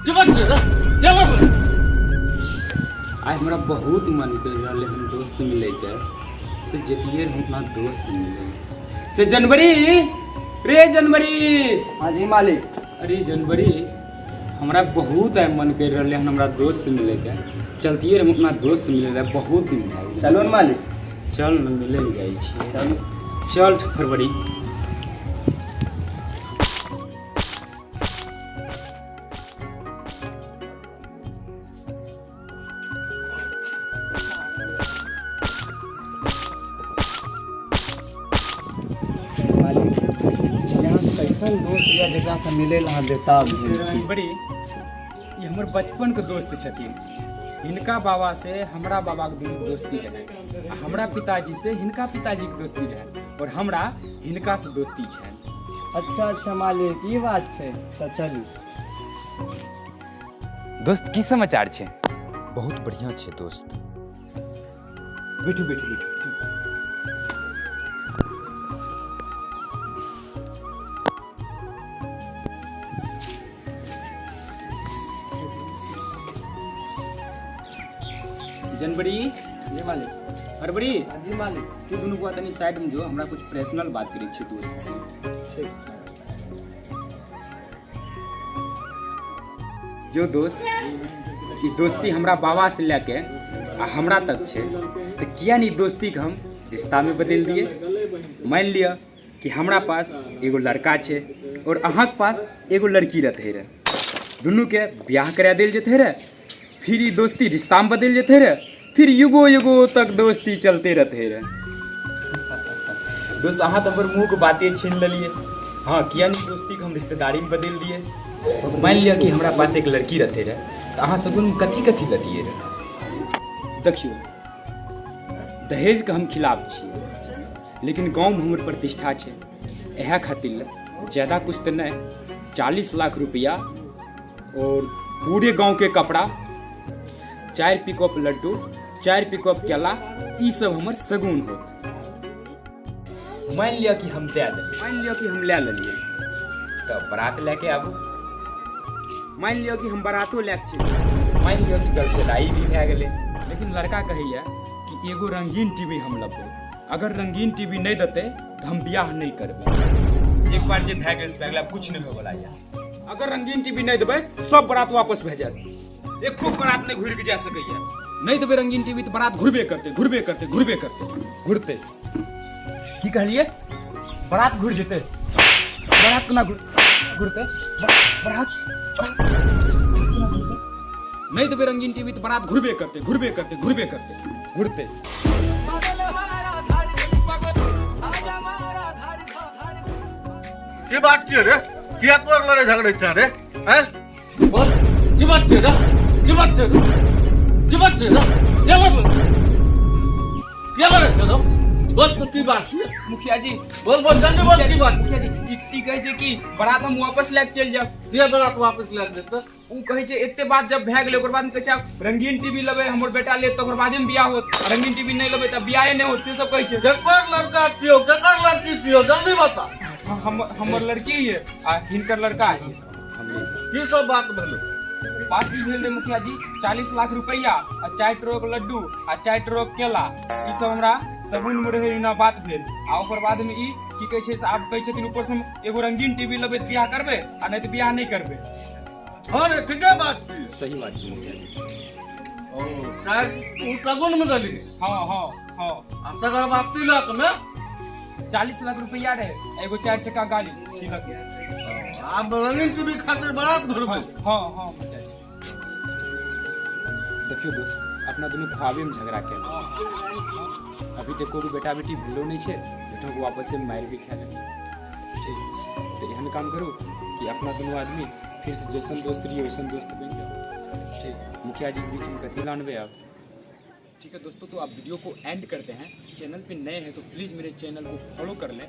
की बात छै रे? के लड़लै? आइ हमरा बहुत मन करि रहल हम दोस्त से मिलैके, से जतियै हम अपना दोस्त से मिले से। जनवरी रे, जनवरी। हाँ जी मालिक। अरे जनवरी, हमरा बहुत आइ मन करि रहलै हन हमरा दोस्त से मिलैके। चलतियै हम अपना दोस्त से मिलै लए, बहुत दिन भए गेल। चलू ने मालिक। चल ने, मिलै लए जाइ छियै। चलू। चल फरवरी। मालिक, यहाँ कैसन दोस्त यऽ जकरासँ मिलै लए अहाँ बेताब भेल छी? बड़ी ई हमर बचपनके दोस्त छथिन। हिनका बाबा से हमरा बाबाके दुनू दोस्ती रहै, आ हमरा पिताजी से हिनका पिताजीके दोस्ती रहै, और हमरा हिनका से दोस्ती छनि। अच्छा अच्छा मालिक, ई बात छै, तऽ चलू। दोस्त, की समाचार छै? बहुत बढ़िया छै दोस्त। बैठू बैठू बैठू। जनवरी। जी मालिक। फरवरी। हाँ जी मालिक। तू दुनू बुआ तनी साइड में जो, हमरा कुछ पर्सनल बात करै छै दोस्त से। ठीक। जो दोस्त, ई दोस्ती हमरा बाबा से लए के आ हमरा तक छै, तऽ किया नहीं दोस्ती के हम रिश्ता में बदलि दिए? मानि लिअ कि हमरा पास एगो लड़का छै और अहाँके पास एगो लड़की रहते रहे, दुनूके बियाह करा देल जेतै रहे, फिर ई दोस्ती रिश्तामे बदलि जेतै रहे, फिर युगो युगो तक दोस्ती चलते रहते रहे। दोस्त, अहाँ तऽ हमर मुँहके बाते छीन लेलियै। हाँ, किया नहीं दोस्तीके हम रिश्तेदारीमे बदलि दिए? मानि लिअ कि हमरा पास एक लड़की रहते रहे, तऽ अहाँ सगुन कथी कथी लतियै रहे? देखियौ, दहेजके हम खिलाफ छियै, लेकिन गाँवमे हमर प्रतिष्ठा छै, इएह खातिर लए ज्यादा कुछ तऽ नहि, 40 लाख रुपया और पूरे गाँवके कपड़ा, 4 पिकअप लड्डू, 4 पिकअप केला, ई सब हमर सगुन होत। मानि लिअ कि हम दए देलियै, मानि लिअ कि हम लए लेलियै, तऽ बारात लए के आबू। मानि लिअ कि हम बारातो लए के चलि, मानि लिअ कि गलसेदाई भी भए गेलै, लेकिन लड़का कहैया कि एगो रंगीन टीवी हम लेबै, अगर रंगीन टीवी नहि देतै तऽ हम बियाह नहि करबै। एक बार जे भए गेल से भए गेल, आब किछु नहि होयवला यऽ। अगर रंगीन टीवी नहि देबै, सब बारात वापस भए जायत, एको बारात नहि घुरि के जा सकैया। नहि देबै रंगीन टीवी तऽ बारात घुरबे करतै, घुरबे करतै, घुरबे करतै, घुरतै। की कहलियै? बारात घुरि जेतै? बारात कोना घुरतै? बारात नहि देबै रंगीन टीवी तऽ बारात घुरबे करतै, घुरबे करतै, घुरबे करतै, घुरतै। की बात छियै रे? किया तोर लड़े झगड़े छै रे? हैं, बोल, की बात छियै रे? की बात छियै रे? की बात छियै रे? के लड़लै? के लड़े छै रे? बोल तो, की बात छियै? मुखिया जी। बोल बोल, जल्दी बोल, की बात? मुखिया जी, ई कहै छै कि बारात हम वापस लए के चलि जायब। किया बारात वापस लए के जेतै? ओ कहै छै, एते बात जब भए गेलै, ओकर बाद कहै छै, आब रंगीन टीवी लेबै, हमर बेटा लेत तऽ ओकर बादे मे बियाह होत, आ रंगीन टीवी नहि लेबै तऽ बियाहे नहि होत, से सब कहै छै। केकर लड़का छियौ, केकर लड़की छियौ, जल्दी बता। हम हमर लड़की है आ हिनकर लड़का है। की सब बात भेलै? बात ई भेल रहे मुखिया जी, 40 लाख रुपया आ 4 ट्रक लड्डू आ 4 ट्रक केला, ई सब हमरा सगुन में रहे, एना बात भेल। आ ओकर बाद में ई की कहै छै से आब कहै छथिन ऊपर से, हम एगो रंगीन टीवी लेबै तऽ बियाह करबै आ नहि तऽ बियाह नहि करबै। हँ रे, ठीके बात छियै। सही बात छै मुखिया जी। ओ चारि ओ सगुन मे देली? हाँ। आ तकर बाद तिलक मे? 40 लाख रुपया रहे, एगो चारि चक्का गाड़ी तिलक में। आब रंगीन टीवी खातिर बारात घुरबै? हाँ, मुखिया जी। देखियौ दोस्त, अपना दुनू ख्वाबे में झगड़ा केलहुँ। अभी तक कोनो बेटा बेटी भेलो नहि छै, झूठो आपस में मारि भी खा लेबै। ठीक, तऽ एहन काम करू कि अपना दुनू आदमी फिर से जैसन दोस्त रहिए वैसन दोस्त बनि जाओ। ठीक, मुखिया जी के बीच में कथी लानबै आब? ठीक है दोस्तों, तो आप वीडियो को एंड करते हैं। चैनल पे नए हैं तो प्लीज़ मेरे चैनल को फॉलो कर लें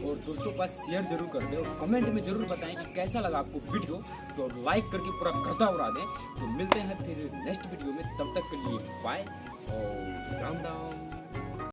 और दोस्तों के पास शेयर जरूर कर दें और कमेंट में ज़रूर बताएं कि कैसा लगा आपको वीडियो। तो लाइक करके पूरा गर्दा उड़ा दें। तो मिलते हैं फिर नेक्स्ट वीडियो में, तब तक के लिए बाय और राम राम।